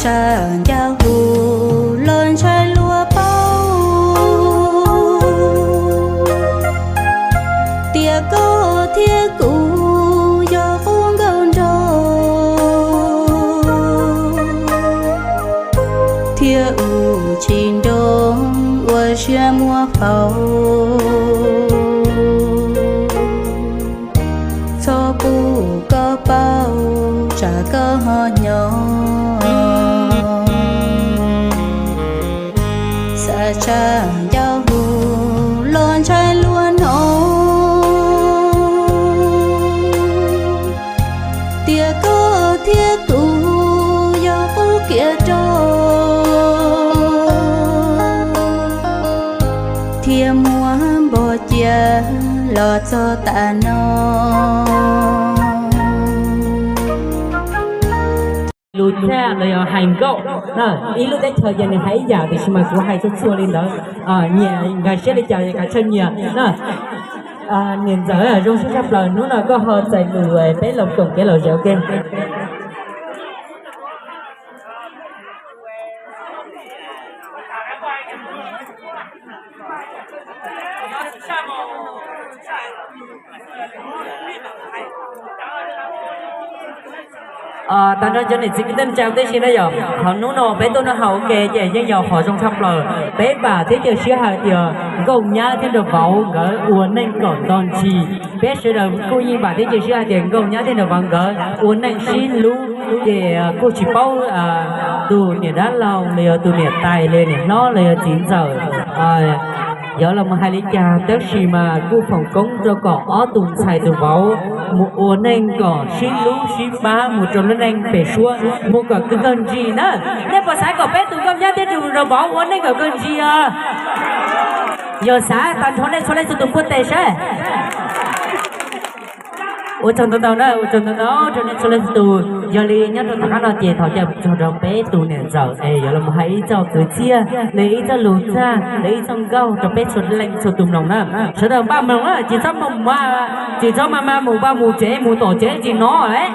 Tsav ncauj hu los ntshai luag paub tias koj thiab kuv yog qub nkauj nraug, thiab ua tsis nroo ua siab muab faus. Txhob pub koj paub tsam koj ho nyob, xav tsav ncauj hu los ntshai luag hnov tias koj thiab kuv yog qub kiag rau, thiab muab npog cia los txog tas no. Lus txaj los yog hais nkauj na, ib lub teb chaws ces nws hais ib yam, tiam sis mas kuv hais txhua txhua li ntawd, nyias nkag siab li cas es kav tsij nyias na. Niam ntxawm zoo siab tshaj plaws, hnub no koj ho txais lus peb los koom kev lom zem ua ke. Tag nrho cov niam txiv kwv tij neej tsa tib si na yom, qhov hnub no peb tuaj noj haus ua ke ces yeej yog qhov zoo tshaj plaws. Peb vam thiab cia siab hais tias nkauj nyab thiab nraug vauv nkawd ua neej kom nto ntsis. Peb sawv daws kuj yeej vam thiab cia siab hais tias nkauj nyab thiab nraug vauv nkawd ua neej sib hlub, ces kuj tsis paub tus niam dab laug los yog tus niam tais los yog niam hlob los yog txiv ntxawm yuav los mus hais li cas, tab sis mas kuj foom koob rau kom ob tus ntxhais tus vauv mus ua neej kom sib hlub sib pab mus rau lub neej pem suab mus kom kawg ntsis na. Nej puas xav kom peb tus nkauj nyab thiab tus nraug vauv ua neej kom kawg ntsis os? Yog xav tag nrho nej txhua leej txhua tus npuaj tes saib. Ua tsaug ntau ntau na, ua tsaug ntau ntau rau nej txhua leej txhua tus. Yog li nyob rau tom qab no ces thov caw txog rau peb tus niam ntxawm es yuav los hais ib txoj kwv txhiaj, los ib txoj lus txaj, los ib txoj nkauj rau peb txhua leej txhua tus mloog na. Sawv daws npaj mloog na, tsis txhob mus, tsis txhob mas mas mus vaj mus tsev mus tom tsev tsis hnov lawm.